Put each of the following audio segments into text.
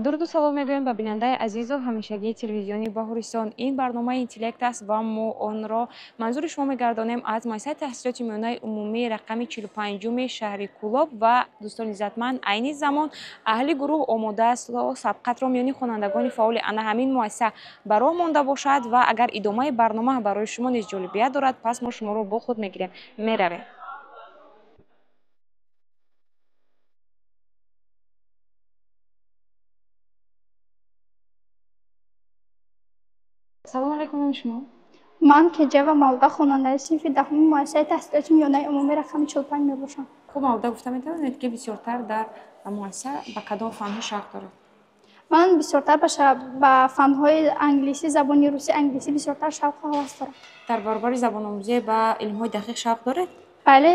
Дуруду салом мегӯем ба бинандаи азизу ҳамешагии телевизиони Баҳористон. Ин барномаи Интеллект аст ва мо онро манзури шумо мегардонем аз муассисаи таҳсилоти миёнаи умумии рақами 45-уми шаҳри Кӯлоб. Ва дӯстони иззатманд, айни замон аҳли гурӯҳ омода аст то сабқатро миёни хонандагони фаъоли ана ҳамин муассиса ба роҳ монда бошад. Ва агар идомаи барнома барои шумо низ ҷолибият дорад, пас мо шуморо бо худ мегирем. Меравем. Салом алайкум, номи шумо? Ман Кеҷава Мавлуда, хонандаи синфи даҳуми муассисаи таҳсилоти миёнаи умумӣ рақами 45 мебошам. Хуб, Мавлуда, гуфта метавонед, ки бисёртар дар муассиса ба кадом фанҳо шавқ доред? Ман бисёртар ба фанҳои англисӣ, забони русӣ, англисӣ бисёртар шавқу ҳавас дорам. Дар баробари забономӯзӣ ба илмҳои дақиқ шавқ доред? Бале,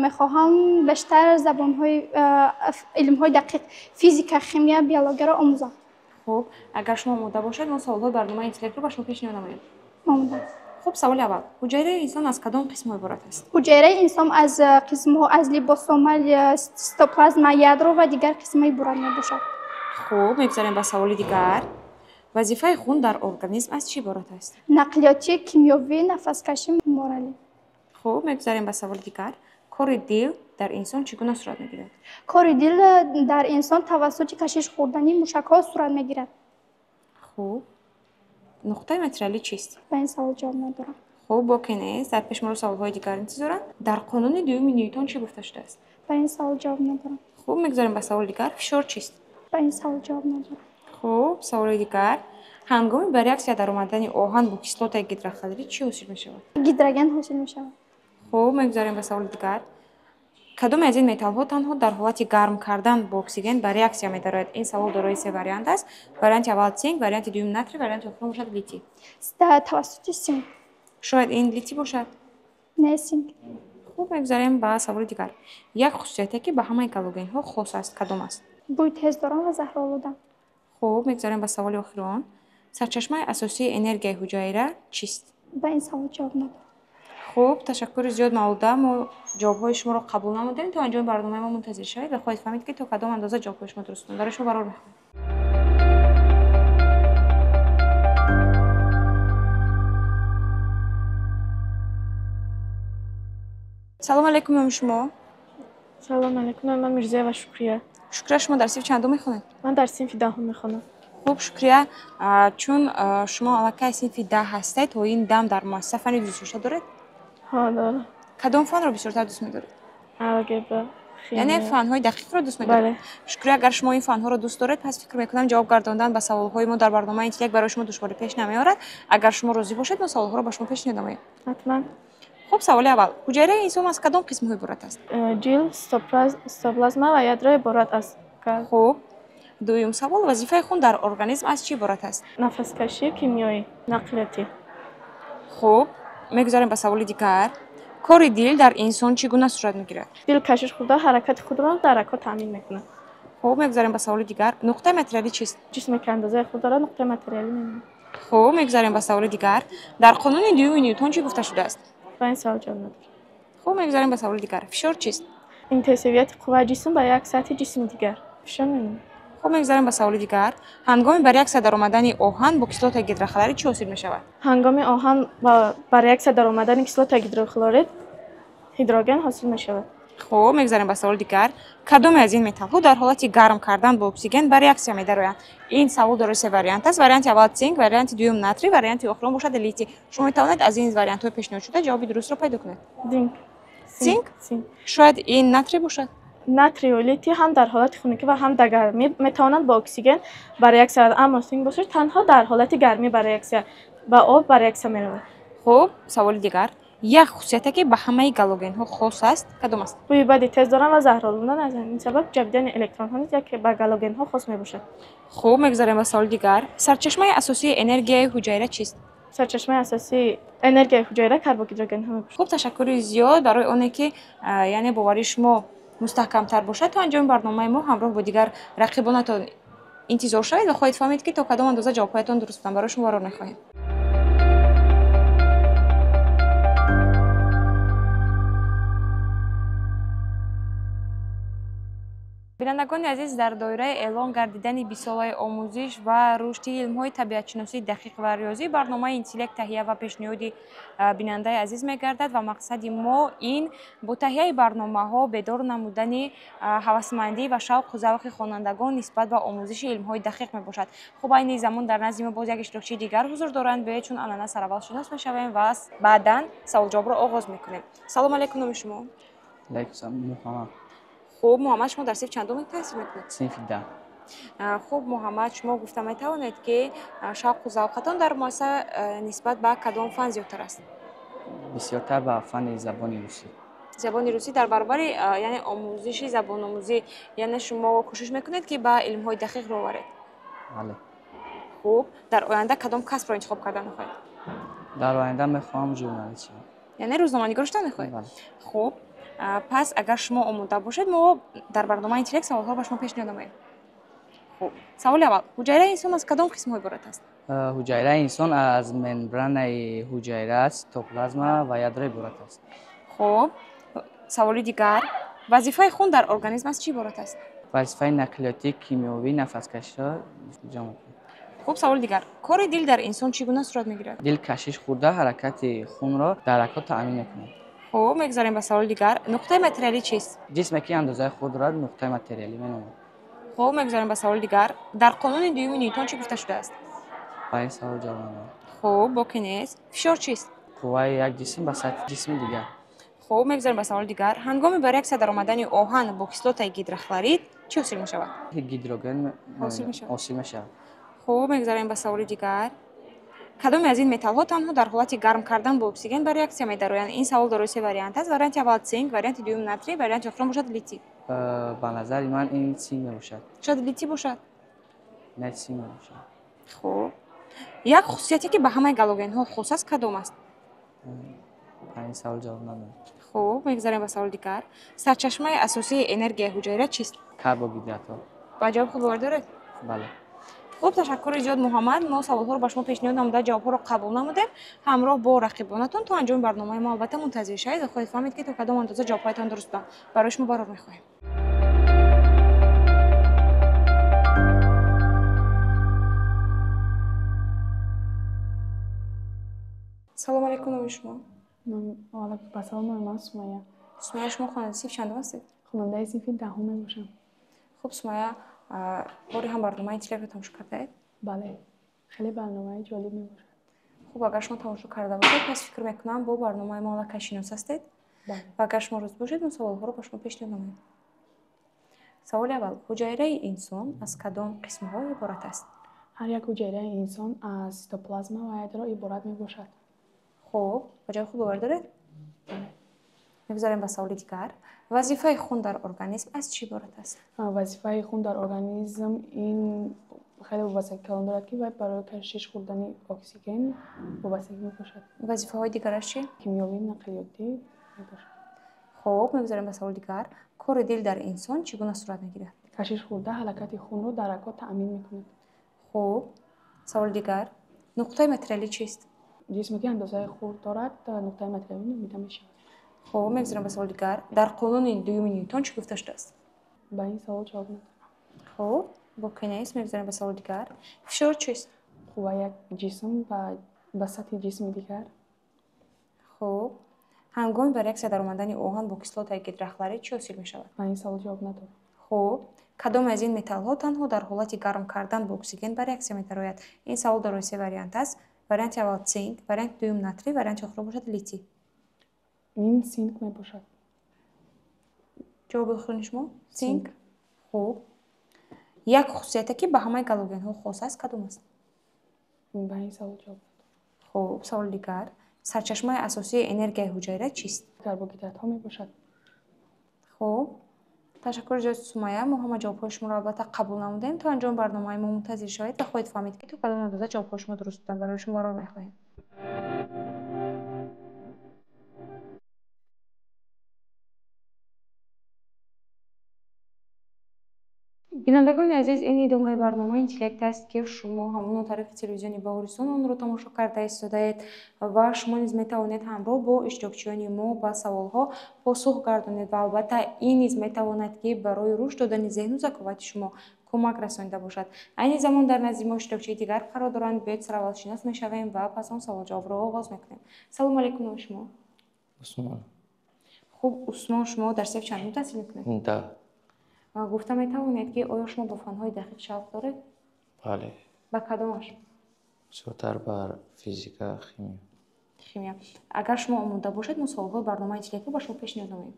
мехоҳам бештар забонҳои, илмҳои дақиқ, физика, химия, биологияро омӯзам. Хуб, агар шумо омода бошед, мо саволҳои барномаи Интеллектро ба шумо пешниҳод намоем. Омода. Хуб, саволи аввал. Ҳуҷайраи инсон аз кадом қисмҳо иборат аст? Ҳуҷайраи инсон аз қисмҳо, аз либосома, цитоплазма, ядро ва дигар қисмҳо иборат мебошад. Хуб, мегузарем ба саволи дигар. Вазифаи хун дар организм аз чӣ иборат аст? Нақлиётӣ, кимиёвӣ, нафаскашӣ, моралӣ. Хуб, мегузарем ба саволи дигар. Кори дил дар инсон чӣ гуна сурат мегирад? Кори дил дар инсон тавассути кашиш хӯрдани мушакҳо сурат мегирад. Хуб, нуқтаи материалӣ чист? Ба ин савол ҷавоб надорам. Хуб, боке нест. Дар пеш моро саволҳои дигар интизоранд. Дар қонуни дуюми Ньютон чӣ гуфта шудааст? Ба ин савол ҷавоб надорам. Хуб, мегузарем ба саволи дигар. Фишор чист? Ба ин савол ҷавоб надорам. Хуб, саволи дигар. Ҳангоми ба реаксия даромадани оҳан бо кислотаи гидрохлорид чӣ ҳосил мешавад? Гидроген ҳосил мешавад. Хуб, мегузарем ба саволи дигар. Кадоме аз ин металлҳо танҳо дар ҳолати гарм кардан бо оксиген ба реаксия медарояд? Ин савол дорои се вариант аст. Варианти аввал цинк, варианти дуюм натрий, варианти охирон бошад литий. Тавассути цинк. Шояд ин литий бошад? Не, цинк. Хуб, мегузарем ба саволи дигар. Як хусусияте, ки ба ҳамаи галогенҳо хос аст, кадом аст? Бӯи тез дорам ва заҳролудам. Хуб, мегузарем ба саволи охирон. Сарчашмаи асосии энергияи ҳуҷайра чист? Ба ин савол ҷавоб надорам. Хуб, ташаккури зиёд, Мавлуда. Мо ҷавобҳои шуморо қабул намудем. То анҷоми барномаи мо мунтазир шавед ва хоҳед фаҳмид, ки то кадом андоза ҷавобҳои шумо дуруст буданд. Барои шумо барор мехоҳем. Салом алайкум, номи шумо? Салом алайкум, номи ман Мирзоева Шукрия. Шукрия, шумо дар синфи чандум мехонед? Ман дар синфи даҳум мехонам. Хуб, Шукрия, чун шумо аллакай синфи 10 ҳастед, то ин дам дар муассиса фанни дӯстдошта доред? Ҳа, дорам. Кадом фанро бисёртар дӯст медоред? Алгебра, химия. Яъне фанҳои дақиқро дӯст медоред? Бале. Шукрия, агар шумо ин фанҳоро дӯст доред, пас фикр мекунам ҷавоб гардондан ба саволҳои мо дар барномаи Интеллект барои шумо душворӣ пеш намеорад. Агар шумо розӣ бошед, мо саволҳоро ба шумо пешниҳод намоем. Ҳатман. Хуб, саволи аввал. Ҳуҷайраи инсон аз кадом қисмҳо иборат аст? Ҷилд, цитоплазма ва ядро иборат аст. Хуб, дуюм савол. Вазифаи хун дар организм аз чӣ иборат аст? Нафаскашӣ, кимиёӣ, нақлиётӣ. Хуб, мегузарем ба саволи дигар. Кори дил дар инсон чӣ гуна сурат мегирад? Дил кашиш хӯрда ҳаракати худро дар рагҳо таъмин мекунад. Хуб, мегузарем ба саволи дигар. Нуқтаи материалӣ чист? Ҷисме ки андозаи худ дорад, нуқтаи материалӣ меноманд. Хуб, мегузарем ба саволи дигар. Дар қонуни дуюми Ньютон чӣ гуфта шудааст? Ба ин савол ҷавоб надорам. Хуб, мегузарем ба саволи дигар. Фишор чист? Интенсивияти қувваи ҷисм ба як сатҳи ҷисми дигар. Фишор меноманд. Хуб, мегузарем ба саволи дигар. Ҳангоми ба реаксия даромадани оҳан бо кислотаи гидрохлорид чӣ ҳосил мешавад? Ҳангоми оҳан ба реаксия даромадани кислотаи гидрохлорид ҳидроген ҳосил мешавад. Хуб, мегузарем ба саволи дигар. Кадоме аз ин металлҳо дар ҳолати гарм кардан бо оксиген ба реаксия медароянд? Ин савол дорои се вариант аст. Варианти аввал цинк, варианти дуюм натрий, варианти охирон бошад литий. Шумо метавонед аз ин вариантҳои пешниҳодшуда ҷавоби дурустро пайдо кунед. Цинк. Цинк? Цинк. Шояд ин натрий бошад? Натрию литий ҳам дар ҳолати хунукӣ ва ҳам дар гармӣ метавонанд бо оксиген ба реаксия раванд, аммо цинк бошад танҳо дар ҳолати гармӣ ба реаксия, ба об ба реаксия меравад. Хуб, саволи дигар. Як хусусияте, ки ба ҳамаи галогенҳо хос аст, кадом аст? Бӯи бади тез доранд ва заҳролуданд, аз ин сабаб ҷабидани электронҳо низ яке ба галогенҳо хос мебошад. Хуб, мегузарем ба саволи дигар. Сарчашмаи асосии энергияи ҳуҷайра чист? Сарчашмаи асосии энергияи ҳуҷайра карбогидрогенҳо мебошад. Хуб, ташаккури зиёд барои оне ки, яъне боварии шумо мустаҳкамтар бошад. То анҷоми барномаи мо ҳамроҳ бо дигар рақибонатон интизор шавед ва хоҳед фаҳмид, ки то кадом андоза ҷавобҳоятон дуруст буданд. Барои шумо барор мехоҳем. Бинандагони азиз, дар доираи эълон гардидани бистсолаи омӯзиш ва рушди илмҳои табиатшиносии дақиқ ва риёзӣ барномаи интеллект таҳия ва пешниҳоди бинандаи азиз мегардад ва мақсади мо ин бо таҳияи барномаҳо бедор намудани ҳавасмандӣ ва шавқу завқи хонандагон нисбат ба омӯзиши илмҳои дақиқ мебошад. Хуб, айни замон дар назди мо боз як иштирокчии дигар ҳузур доранд. Биёед, чун анъана сараввал шинос мешавем ва баъдан саволҷавобро оғоз мекунем. Салом алейкум, номи шумо? Алейкум салом, Муҳаммад. Хуб, Муҳаммад, шумо дар синфи чандум таҳсил мекунед? Синфи 10. Хуб, Муҳаммад, шумо гуфта метавонед, ки шавқу завқатон дар муассиса нисбат ба кадом фан зиёдтар аст? Бисёртар ба фанни забони русӣ. Забони русӣ дар баробари, яъне омӯзиши забономӯзӣ, яъне шумо кӯшиш мекунед, ки ба илмҳои дақиқ рӯ оваред? Бале. Хуб, дар оянда кадом касбро интихоб кардан мехоҳед? Дар оянда мехоҳам журналист шавам. Яъне рӯзноманигор шудан мехоҳед? Бале. Хуб, пас агар шумо омода бошед, мо дар барномаи интеллект саволҳоро ба шумо пешниҳод намоем. Хуб, саволи аввал: ҳуҷайраи инсон аз кадом қисмҳо иборат аст? Ҳуҷайраи инсон аз мембранаи ҳуҷайра, цитоплазма ва ядро иборат аст. Хуб, саволи дигар: вазифаи хун дар организм аз чӣ иборат аст? Вазифаи нақлиётӣ, кимиёвӣ, нафаскаширо иҷро мекунад. Хуб, саволи дигар: кори дил дар инсон чӣ гуна сурат мегирад? Дил кашиш хӯрда ҳаракати хунро дар рагҳо таъмин мекунад. Хуб, мегузарем ба саволи дигар: нуқтаи материалӣ чист? Ҷисме ки андозаи худ дорад нуқтаи материалӣ меноманд. Хуб, мегузарем ба саволи дигар: дар қонуни дуюми Нютон чӣ гуфта шудааст? Ба ин савол ҷавоб надорам. Хуб, боке нест. Фишор чист? Қувваи як ҷисм ба сатҳи ҷисми дигар. Хуб, мегузарем ба саволи дигар: ҳангоми ба реаксия даромадани оҳан бо кислотаи гидрохлорид чӣ ҳосил мешавад? Гидроген ҳосил мешавад. Ҳосил мешавад. Хуб, мегузарем ба саволи дигар: кадоме аз ин металлҳо танҳо дар ҳолати гарм кардан бо оксиген ба реаксия медароянд? Ин савол дорои се вариант аст. Варианти аввал цинк, варианти дуюм натрий, варианти охирон бошад литий. Ба назари ман ин цинк мебошад. Шояд литий бошад? Не, цинк мебошад. Хуб, як хусусияте ки ба ҳамаи галогенҳо хос аст кадом аст? Ба ин савол ҷавоб надорам. Хуб, мегузарем ба саволи дигар: сарчашмаи асосии энергияи ҳуҷайра чист? Карбогидратҳо. Ба ҷавоби худ бовар доред? Бале. Хуб, ташаккури зиёд, Муҳаммад. Мо саволҳоро ба шумо пешниҳод намуда, ҷавобҳоро қабул намудем. Ҳамроҳ бо рақибонатон то анҷоми барномаи мо албатта мунтазир шавед ва хоҳед фаҳмид, ки то кадом андоза ҷавобҳоятон дуруст буданд. Барои шумо барор мехоҳем. Салом алейкум, номи шумо? Ба салом, номи ман Сумая. Сумая, шумо хонандаи синфи чандум ҳастед? Хонандаи синфи 10 мебошам. Хуб, Сумая, бори ҳам барномаи интеллектро тамошо кардаед? Бале, хеле барномаи ҷолиб мебошад. Хуб, агар шумо тамошо карда бошед, пас фикр мекунам бо барномаи мо аллакай шинос ҳастед. Бале. Ва агар шумо розӣ бошед, мо саволҳоро ба шумо пешниҳод намоем. Саволи аввал: ҳуҷайраи инсон аз кадом қисмҳо иборат аст? Ҳар як ҳуҷайраи инсон аз цитоплазма ва ядро иборат мебошад. Хуб, ба ҷавоби худ бовар доред? Бале. Мегузарем ба саволи дигар: вазифаи хун дар организм аз чӣ иборат аст? Вазифаи хун дар организм ин хеле вобастагӣ калон дорад, ки вай барои кашиш хӯрдани оксиген вобастагӣ мебошад. Вазифаҳои дигараш чӣ? Кимиёвӣ, нақлиётӣ мебошад. Хуб, мегузарем ба саволи дигар: кори дил дар инсон чӣ гуна сурат мегирад? Кашиш хӯрда ҳаракати хунро дар рагҳо таъмин мекунад. Хуб, саволи дигар: нуқтаи материалӣ чист? Ҷисме ки андозаи хурд дорад, нуқтаи материалӣ номида мешавад. Хуб, мегузарем ба саволи дигар: дар қонуни дуюми Нютон чӣ гуфта шудааст? Ба ин савол ҷавоб надорам. Хуб, боке нест. Мегузарем ба саволи дигар: фишор чист? Қувва як ҷисм ба сатҳи ҷисми дигар. Хуб, ҳангоми ба реаксия даромадани оҳан бо кислотаи гидрохлорид чӣ ҳосил мешавад? Ба ин савол ҷавоб надорам. Хуб, кадоме аз ин металлҳо танҳо дар ҳолати гарм кардан бо оксиген ба реаксия медарояд? Ин савол дорои се вариант аст. Варианти аввал цинк, варианти дуюм натрий, варианти охирон бошад литий. Ин цинк мебошад. Ҷавоби охирони шумо? Цинк. Хуб, як хусусияте ки ба ҳамаи галогенҳо хос аст кадом аст? Ба ин савол ҷавоб надорам. Хуб, саволи дигар: сарчашмаи асосии энергияи ҳуҷайра чист? Карбогидратҳо мебошад. Хуб, ташаккури зиёд, Сумая. Мо ҳама ҷавобҳои шуморо албатта қабул намудем. То анҷоми барномаи мо мунтазир шавед ва хоҳед фаҳмид, ки то кадом андоза ҷавобҳои шумо дуруст буданд. Барои шумо барор мехоҳем. Бинандагони азиз, ин идомаи барномаи Интеллект аст, ки шумо ҳамоно тариқи телевизиони Баҳористон онро тамошо карда истодаед ва шумо низ метавонед ҳамроҳ бо иштирокчиёни мо ба саволҳо посух гардонед ва албатта ин низ метавонад, ки барои рушд додани зеҳну заковати шумо кӯмак расонида бошад. Айни замон дар назди мо иштирокчии дигар қарор доранд. Биёед сараввал шинос мешавем ва пас он саволҷавобро оғоз мекунем. Салому алайкум, номи шумо? Усмон. Хуб, Усмон, шумо дар синфи чандум таҳсил мекунед? Да. Гуфта метавонед, ки оё шумо бо фанҳои дақиқ шавқ доред? Бале. Ба кадомаш? Бисёртар бар физика, химия. Химия. Агар шумо омода бошед, мо саволҳои барномаи Интеллектро ба шумо пешниҳод намоем.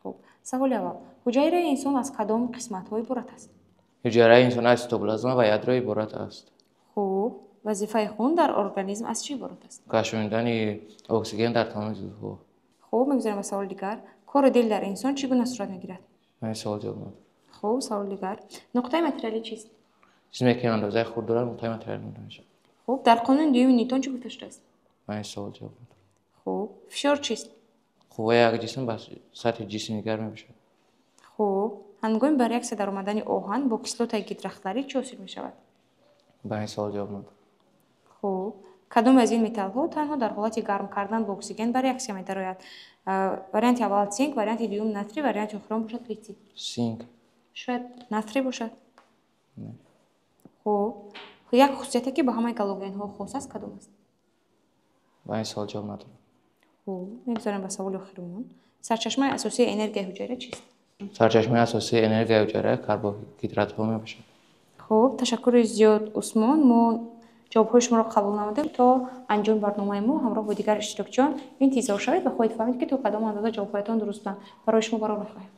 Хуб, саволи аввал. Ҳуҷайраи инсон аз кадом қисматҳо иборат аст? Ҳуҷайраи инсон аз цитоплазма ва ядро иборат аст. Хуб, вазифаи хун дар организм аз чӣ иборат аст? Кашондани оксиген дар тамоми узвҳо. Хуб, мегузарем ба саволи дигар. Кори дил дар инсон чӣ гуна сурат мегирад? Ман савол ҷавоб надорам. Хуб, саволи дигар. Нуқтаи материалӣ чист? Чизе ки андозаи хурд дорад, нуқтаи материалӣ номида мешавад. Хуб, дар қонуни дуюми Нютон чӣ гуфта шудааст? Ман савол ҷавоб надорам. Хуб, фишор чист? Қувваи як ҷисм ба сатҳи ҷисми дигар мебошад. Хуб, ҳангоми ба реаксия даромадани оҳан бо кислотаи гидрохлорид чӣ ҳосил мешавад? Ба ин савол ҷавоб надорам. Хуб, кадоме аз ин металлҳо танҳо дар ҳолати гарм кардан бо оксиген ба реаксия медарояд? Варианти аввал цинк, варианти дуюм натрий, варианти охирон бошад литий. Цинк. Шояд натрий бошад? Не. Хуб, як хусусияте, ки ба ҳамаи галогенҳо хос аст, кадом аст? Ба ин савол ҷавоб надорам. Хуб, мегузарем ба саволи охиримон. Сарчашмаи асосии энергияи ҳуҷайра чист? Сарчашмаи асосии энергияи ҳуҷайра карбогидратҳо мебошад. Хуб, ташаккури зиёд, Усмон. Мо ҷавобҳои шуморо қабул намудем. То анҷоми барномаи мо ҳамроҳ бо дигар иштирокчиён интизор шавед ва хоҳед фаҳмид, ки то кадом андоза ҷавобҳоятон дуруст буданд. Барои шумо барор мехоҳем.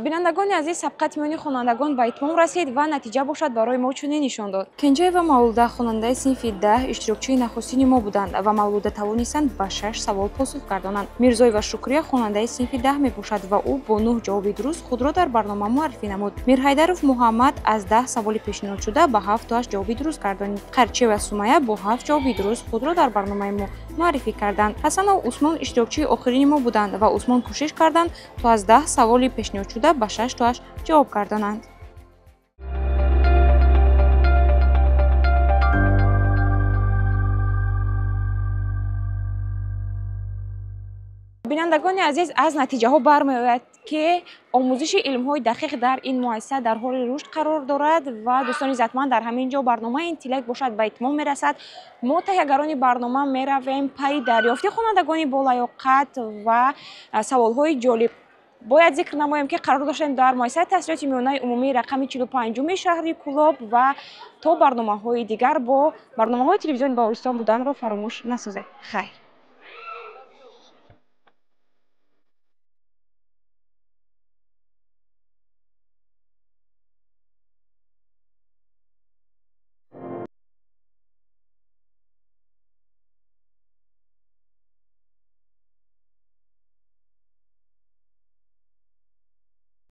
Бинандагони азиз, сабқати миёни хонандагон ба итмом расид ва натиҷа бошад барои мо чунин нишон дод. Кенҷаева Мавлуда, хонандаи синфи 10, иштирокчии нахустини мо буданд ва Мавлуда тавонистанд ба 6 савол посух гардонанд. Мирзоева Шукрия хонандаи синфи 10 мебошад ва ӯ бо 9 ҷавоби дуруст худро дар барнома муаррифӣ намуд. Мирҳайдаров Муҳаммад аз 10 саволи пешниҳодшуда ба 7 тоаш ҷавоби дуруст гардонид. Қарчева Сумая бо 7 ҷавоби дуруст худро дар барномаи мо муаррифӣ карданд. Ҳасанов Усмон иштирокчии охирини мо буданд ва Усмон кӯшиш карданд то аз 10 саволи пешниҳодшуда ба 6 тоаш ҷавоб гардонанд. Бинандагони азиз, аз натиҷаҳо бармеояд, ки омӯзиши илмҳои дақиқ дар ин муассиса дар ҳоли рушд қарор дорад ва дӯстони иззатманд, дар ҳамин ҷо барномаи Интеллект бошад ба итмом мерасад. Мо таҳиягарони барнома меравем пайи дарёфти хонандагони болаёқат ва саволҳои ҷолиб. Бояд зикр намоем, ки қарор доштем дар муассисаи таҳсилоти миёнаи умумии рақами 45-уми шаҳри Кӯлоб ва то барномаҳои дигар бо барномаҳои телевизиони Баҳористон буданро фаромӯш насозед. Хайр.